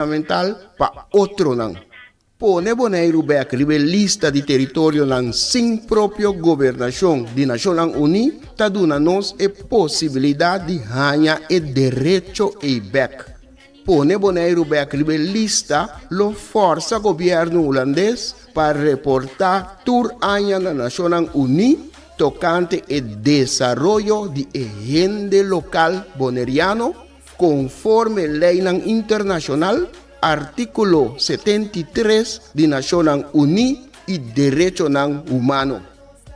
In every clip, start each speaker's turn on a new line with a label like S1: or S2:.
S1: Fundamental pa otronan. Pone Boneiru bèk riba e lista di teritorionan sin propio gobernashon di Nashonnan Uní ta duna nos e posibilidat di haña e derecho ei bèk. Pone Boneiru bèk riba e lista lo fòrsa gobièrnu hulandes pa reportá tur aña na Nashonnan Uní tokante e desaroyo di e hende lokal boneriano, Konforme leinan internashonal, artíkulo 73 di Nashonnan Uní i derechonan humano.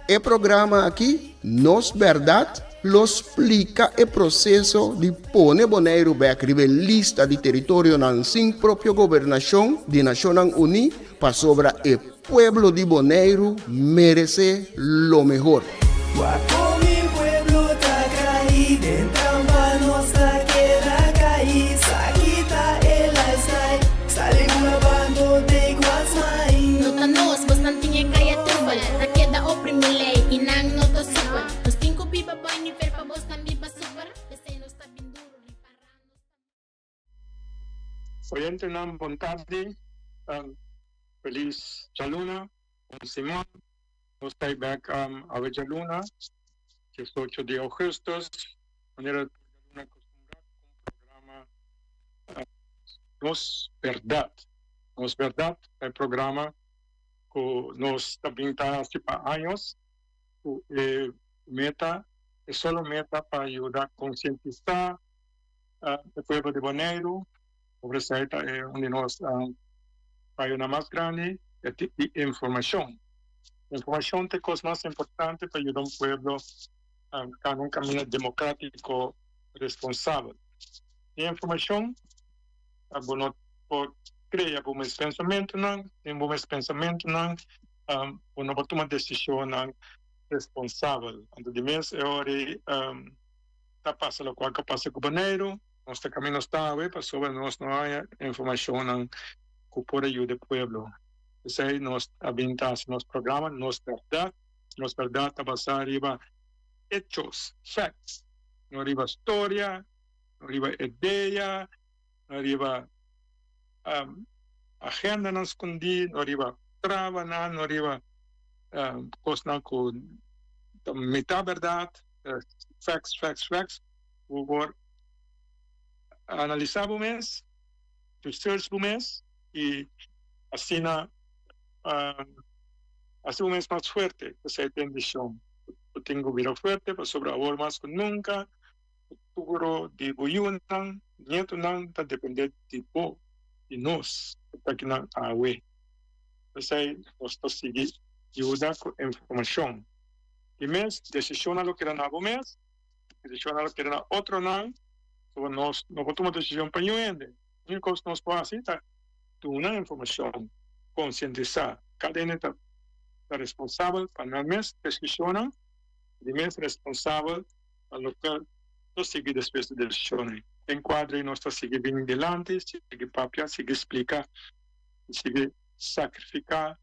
S1: E programa aki, Nos Bèrdat, lo splika e proseso di pone Boneiru bèk riba e lista di teritorionan sin propio gobernashon di Nashonnan Uní pasobra e pueblo di Boneiru meresé lo mehor.
S2: Wak kon mi pueblo ta kai den trampa nos ta keda kai sa kita e lifestyle sali bula bando take what's mine.
S3: No ta nos, bosnan tin e kaya trubel Ta keda oprimi lei i nan no ta super Nos tin ku biba boi nivel pa bosnan biba super P'esei nos ta bin duru ripará nos ta.
S4: Oyentenan bon tardi, felis djaluna, bon siman. Nos ta bek awe djaluna, 18 di augustus, manera tur djaluna acostumbrá cu un programa Nos Berdad. Nos Berdad ta e programa cu nos ta bin ta haci pa años cu e meta, e solo meta pa yuda concientisa E pueblo di Boneiru, pobresa ta e un di nos fayonan mas grandi, e di informashon. Informashon ta e kos mas importante pa yuda un pueblo kana un kaminda demokratiko responsabel. Sin informashon bo no por krea bo mes pensamentunan, sin bo mes pensamentunan bo no por tuma desishonnan responsabel. Anto di mes e ora ei. Ta pasa lokual ku a pasa ku Boneiru, nos ta kaminda nos ta awe pasobra nos no haña informashonnan ku por a yuda e pueblo. P'esei nos a bin ta hasi nos programa Nos Bèrdat. Nos bèrdat ta basá riba hechos, facts, no riba storia, no riba idea, no riba agendanan skondí, no riba trabanan, no riba kosnan ku ta mitá bèrdat. Facts, facts, facts. Bo por analisá bo mes, research bo mes i asina hasi bo mes mas fuerte. Esei ta e ambishon. Bo tin ku bira fuerte pasobra awor mas ku nunka futuro di bo yunan, nietunan ta dependé di bo, di nos ku ta akinan awe. P'esei nos ta sigui yuda ku informashon. Di mes, desishonnan lo keda na bo mes, desishonnan lo keda na otronan, pasobra nos no por tuma desishon pa niun hende. Úniko kos nos por hasi ta duna informashon, konsientisá. Kada hende ta responsabel pa nan mes desishonnan, di mes responsabel pa loke lo sigui despues di desishonnan. Den kuadro ei nos ta sigui bini dilanti, sigui papia, sigui splika, sigui sakrifiká.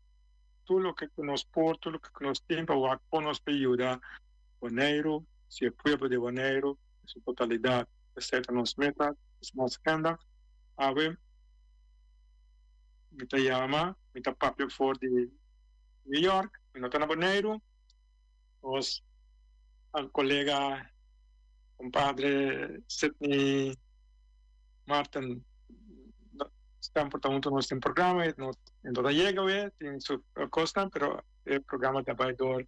S4: Tur loke ku nos por, tur loke ku nos tin pa wak kon nos por yuda Boneiru, si e pueblo di Boneiru en su totalidat. Esei ta nos meta, es nos agenda. Awe mi ta yama, mi ta papia for di New York, mi no ta na Boneiru. Nos kolega, kompadre Sidney Marten semper ta hunto nos den programa, e no ta yega awe, tin su cosnan, pero e programa ta bay door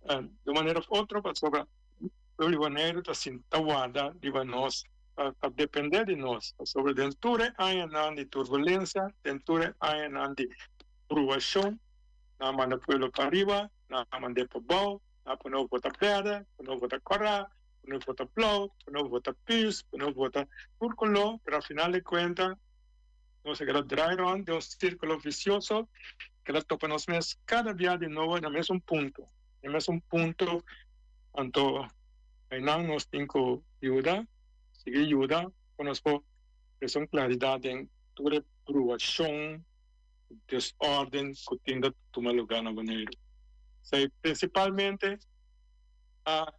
S4: di un manera of otro, pasobra pueblo di Boneiru ta sinta warda riba nos, ta depende di nos, pasobra den tur e añanan di turbulencia, den tur e añanan di prubacion, nan a manda pueblo pariba, nan a mand'e pabou, nan a pone vota berde, pone vota cora, Pone vota blou, pone vota pis, pone vota tur koló, pero al final de kuenta nos a keda drai rònt den un sírkulo visioso ku ta topa nos mes kada bia di nobo na mesun punto, na mesun punto. Anto einan nos tin ku yuda, sigui yuda pa nos por trese un klaridat den tur e bruashon, desórden ku tin ta tuma lugá na Boneiru. Esei prinsipalmente a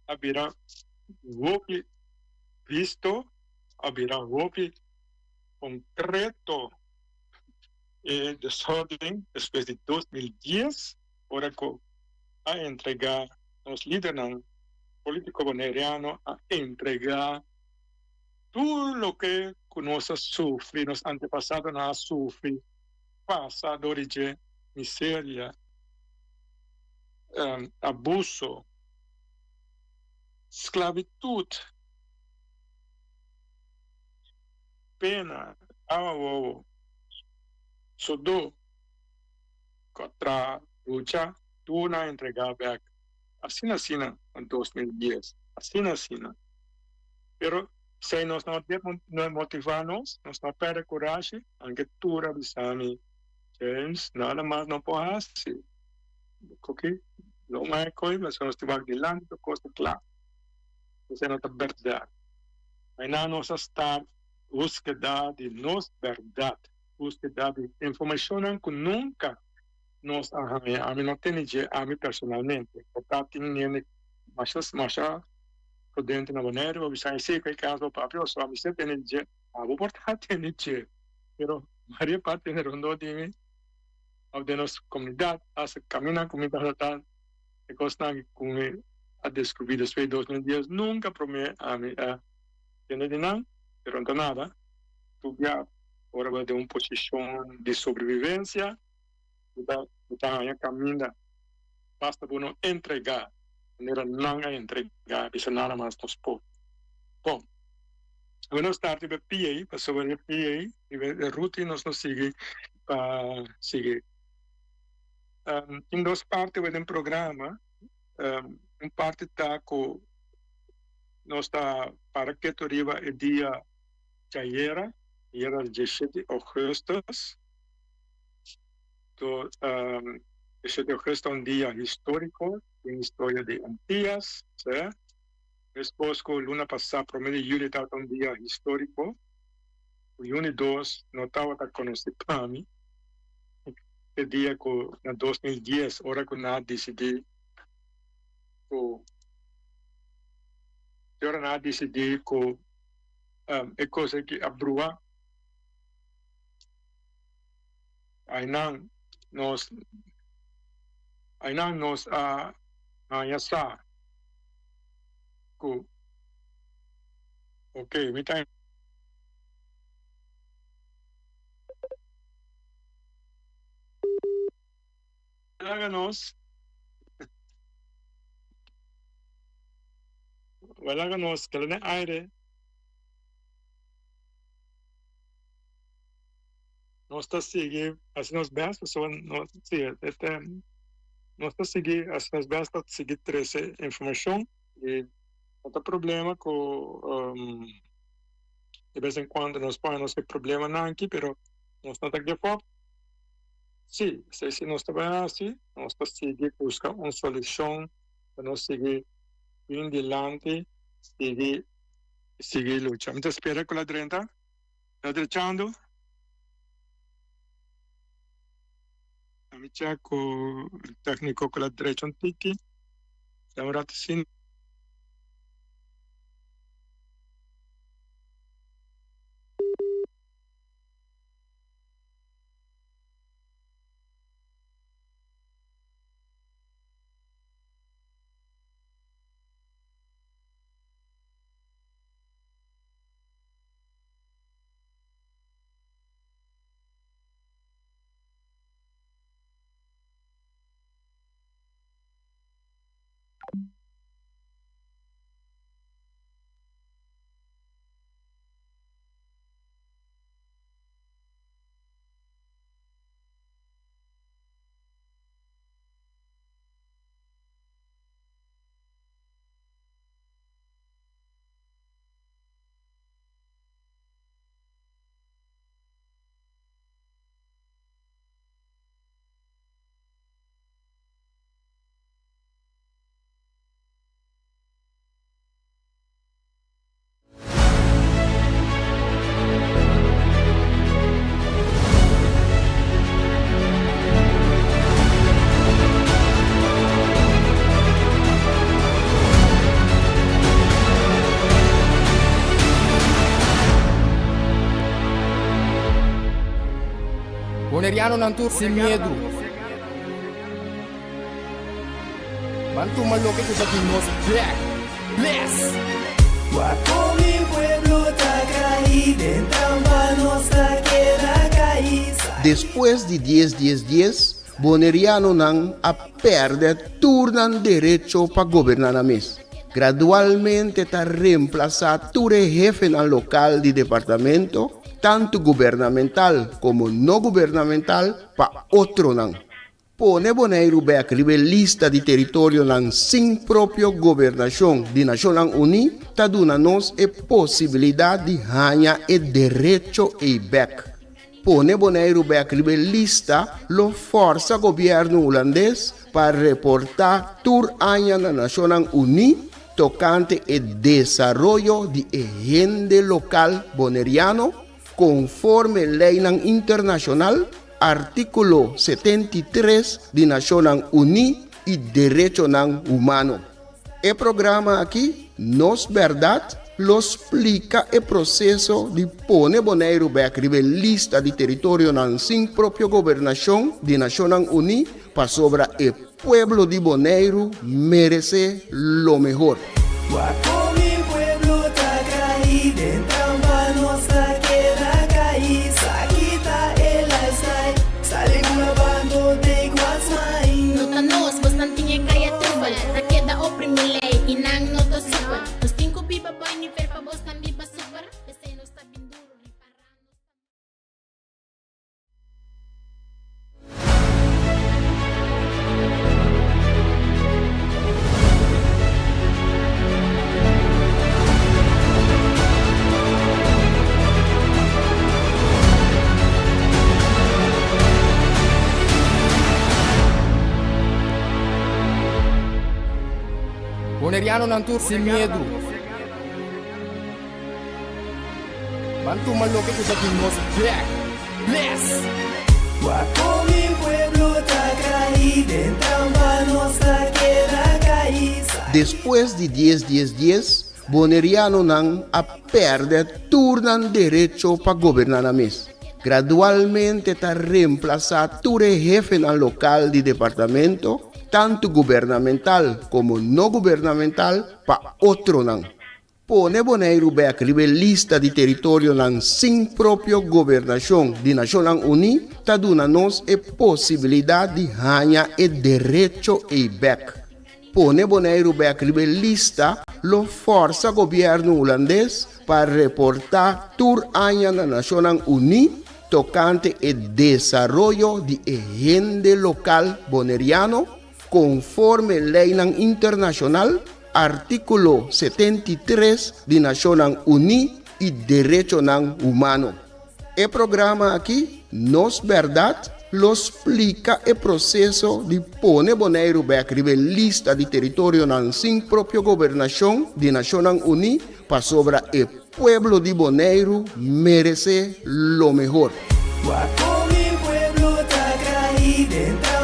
S4: a bira hopi visto, a bira hopi concreto e desorden despues di 2010 ora cu a entrega nos lidernan politico Boneriano a entrega tur loke cu nos a sufri, nos antepasadonan a sufri pasa dor di dje miseria, abuso, sclavitud, pena, awa wowo, sodó, contra lucha, tur nan a entrega bek. Asina asina na 2010, asina asina. Pero esei nos no no motivá nos, nos no pèrdè kurashi, anke tur a bisa mi, James, nada mas no por hasi. Koki, lo un aña koe, pasobra nos tin wak dilanti tur kos ta kla. Esei no ta bèrdat. Mainá nos a start búskeda di nos bèrdat, búskeda di informashonnan ku nunka nos a haña. Ami no tene dje, ami personalmente. Por ta tin hende masha masha prudente na Boneiru bo bisa esei ku e kas bo papia pasobra ami si a tene dje. Abo por ta tene dje, pero mayoria parti hende rondó di mi òf den nos komunidat hasta kaminda ku mi tabata ta e kosnan ku mi a deskubrí despues di 2010 nunka promé ami a tende di nan, pero no ta nada. Tur bia ora bo ta den un posishon di sobrevivensia bo ta bo ta haña kaminda basta bo no entregá manera nan a entregá bisa nada mas nos por. Bon, awe nos start riba e pia ei pasobra e pia ei riba e ruta ei nos lo sigui pa sigui. Tin dos parti awe den programa, un parti ta ku nos ta para ketu riba e dia djayera, ayera diesshete augustus. To diesshete augustus ta un dia historico den historia di Antillas, sea. Meskos ku luna pasá promé di juli tabata un dia historico, ku juni dos no tabata konosí pa mi, e dia ku na 2010 ora ku nan a disidí ku e ora nan a disidí ku e kos aki a brua, ainan nos ainan nos a haña sa ku ok mi ta. Laga nos laga nos keda den aire. Nos ta sigui hasi nos best pasobra nos si este nos ta sigui hasi nos best pa sigui trese informashon i no ta problema ku de bes en kuando nos pone nos e problemanan aki pero nos no ta give up. Si, esei si nos ta bai hasi, nos ta sigui buska un solushon pa nos sigui bin dilanti, sigui sigui lucha. Mi ta spera ku la drenta. Ta drechando. Mi check ku tekniko ku la drecha un tiki. Da un rato sin.
S5: Bonerianonan tur sin miedu. Ban tuma loke ku ta di nos bek. Bless!
S2: Wak kon mi pueblo ta kai den trampa nos ta keda kai.
S1: Despues di dies dies dies, Bonerianonan a pèrdè tur nan derecho pa goberná nan mes. Gradualmente ta remplasá tur e hefenan lokal di departamento, tantu gubernamental komo no gubernamental, pa otronan. Pone Boneiru bèk riba e lista di teritorionan sin propio gobernashon di Nashonnan Uní ta duna nos e posibilidat di haña e derecho ei bèk. Pone Boneiru bèk riba e lista lo fòrsa gobièrnu hulandes pa reportá tur aña na Nashonnan Uní tokante e desaroyo di e hende lokal boneriano konforme leinan internashonal, artíkulo 73 di Nashonnan Uní i derechonan humano. E programa aki, Nos Bèrdat, lo splika e proseso di pone Boneiru bèk riba e lista di teritorionan sin propio gobernashon di Nashonnan Uní pasobra e pueblo di Boneiru meresé lo mehor.
S2: Wak kon mi pueblo ta kai den trampa nos ta keda kai sa kita e lifestyle sali bula bando take what's mine.
S3: No ta nos, bosnan tin e kaya trubel. Ta keda oprimi lei i nan no ta super. Nos tin ku biba boi nivel pa bosnan biba super. P'esei nos ta bin duru ripará nos ta.
S5: Bonerianonan tur sin miedu. Ban tuma loke ku ta di nos bek. Bless!
S2: Wak kon mi pueblo ta kai den trampa nos ta keda kai.
S1: Despues di dies dies dies, Bonerianonan a pèrdè tur nan derecho pa goberná nan mes. Gradualmente ta remplasá tur e hefenan lokal di departamento, tantu gubernamental komo no gubernamental, pa otronan. Pone Boneiru bèk riba e lista di teritorionan sin propio gobernashon di Nashonnan Uní ta duna nos e posibilidat di haña e derecho ei bèk. Pone Boneiru bèk riba e lista lo fòrsa gobièrnu hulandes pa reportá tur aña na Nashonnan Uní tokante e desaroyo di e hende lokal boneriano konforme leinan internashonal, artíkulo 73 di Nashonnan Uní i derechonan humano. E programa aki, Nos Bèrdat, lo splika e proseso di pone Boneiru bèk riba e lista di teritorionan sin propio gobernashon di Nashonnan Uní pasobra e pueblo di Boneiru meresé lo mehor.
S2: Wak kon mi pueblo ta kai den.